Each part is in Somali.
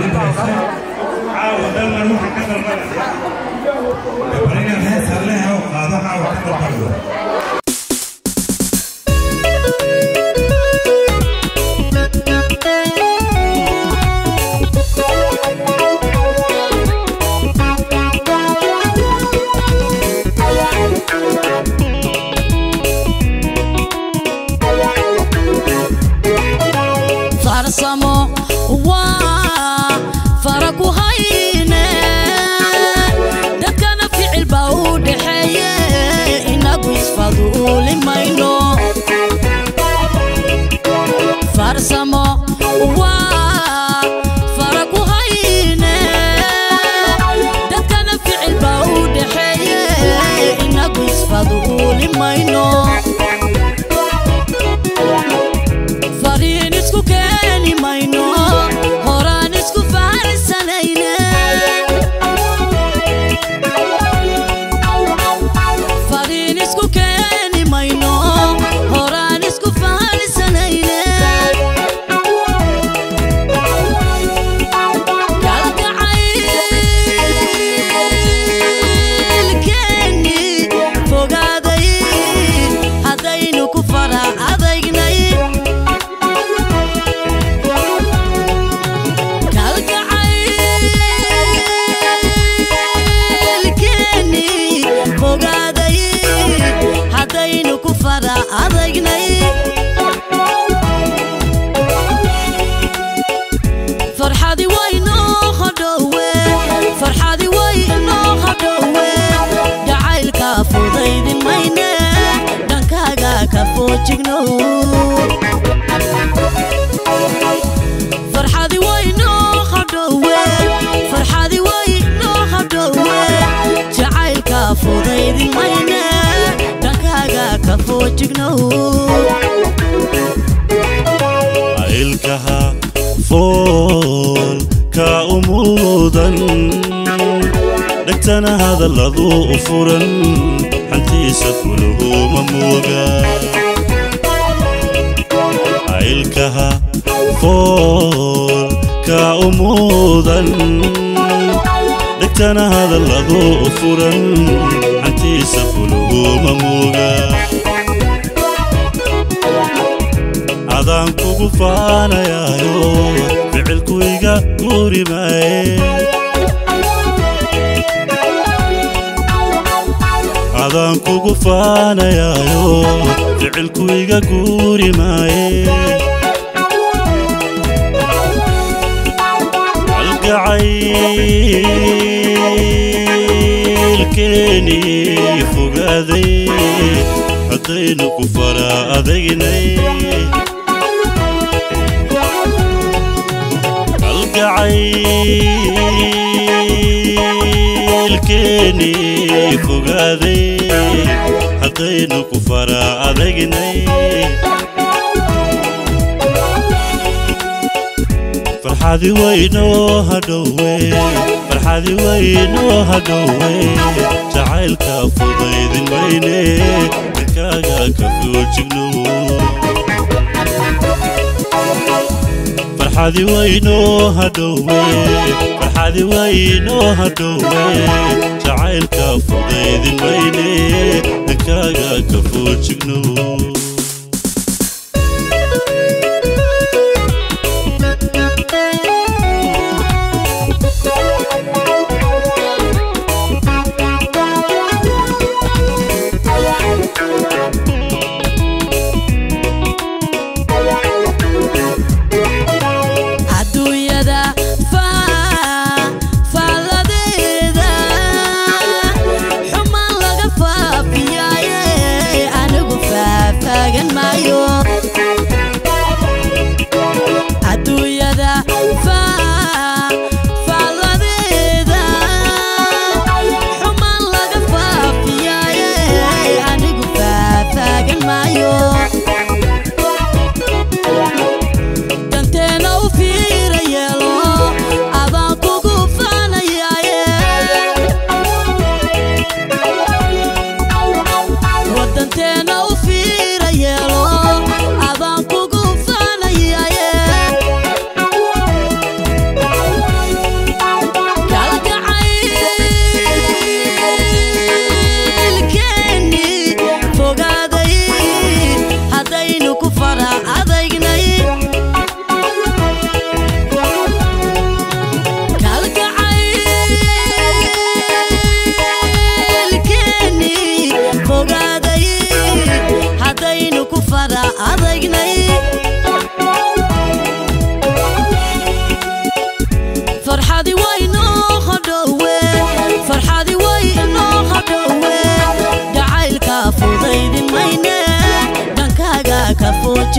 Cabdibaashe caawa Dalmar waxaan ka dalbanaya bal inaad hees alleha u qaado caawa ka dalbanayo. Farsamo waa faraku hayne, dadkana ficil baa u dhexeeye, inagu isfaduuli mayno. Farsamo waa faraku hayne, dadkana ficil baa u dhexeeye, inagu isfaduuli mayno. Fariin isku keeni mayno, horaan isku fahansanayne. Fariin isku keeni mayno, horaan isku fahansanayne. Kalgacaylkeeni fogaaday haddaynu ku fara adagnay. Kalgacaylkeeni fogaaday haddaynu ku fara adagnay. Farxadi waynoo hadhowe, farxadi waynoo hadhowe, jacaylka fudaydin mayne, dhankaaga ka foojigno. Farxadi waynoo hadhowe, farxadi waynoo hadhowe, jacaylka fudaydin mayne, dhankaaga ka foojigno. Ilkaha fool ka umuudan, dhegtana hadalladu u furan, xantiisa kuluguma mooga. Ilkaha fool ka umuudan, dhegtana hadalladu u furan, xantiisa kuluguma mooga. Adaan kugu faanayaayo, ficilku iga guuri maaye. Adaan kugu faanayaayo, ficilku iga guuri maaye. Kalgacaylkeeni fogaaday haddaynu ku fara adagnay. Kalgacaylkeeni fogaaday haddaynu ku fara adagnay. Farxadi waynoo hadhowe, farxadi waynoo hadhowe, jacaylka fudaydin mayne, dhankaaga ka foojigno. Farxadi waynoo hadhowe, farxadi waynoo hadhowe, jacaylka fudaydin mayne, dhankaaga ka foojigno. Adduunyada faalladeeda xumaan laga faafiyaaye, anigu faahfaahin.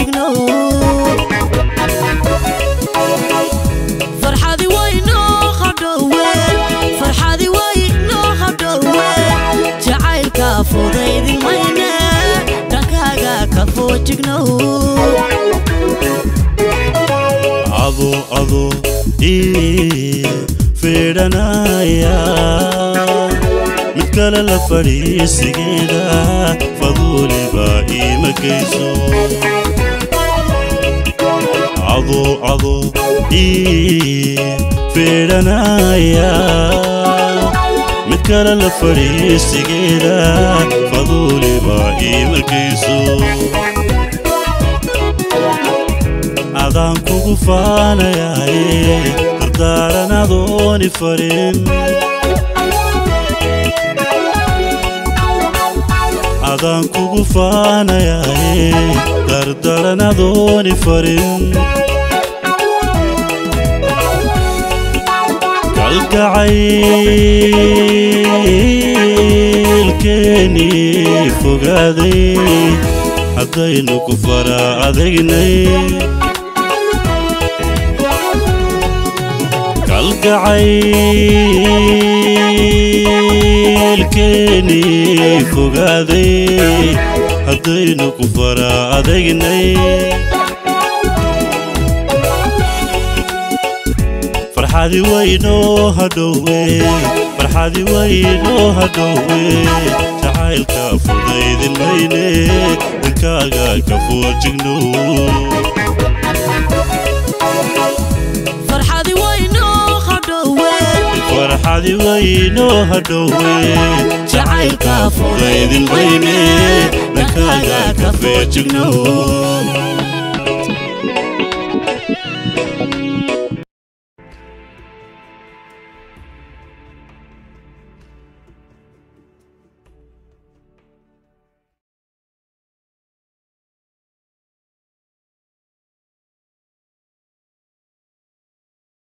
foojignow. Farxadi waynoo hadhowe, farxadi waynoo hadhowe, jacaylka fudaydin mayne, dhankaaga ka foojignow. Ado ado ii feedhanaya, mid kale la fadhiisigeeda faduuliba iima geyso. Ado ado ii feedhanaya, mid kale la fadhiisigeeda faduuliba iima geyso. Adaan kugu faanayaye, dardaaran adooni farin. Adaan kugu faanayaye, dardaran adooni farin. Kalgacaylkeenii fogaaday haddaynu ku fara adegnay. Kalgacaylkeenii fogaaday haddaynu ku fara adegnay. Farxadi waynoo hadhowe, farxadi waynoo hadhowe, jacaylka fudaydin mayne, dhankaaga ka foojigno. Farxadi waynoo hadhowe, Farxadi waynoo hadhowe, jacaylka fudaydin mayne, dhankaaga ka feejigno.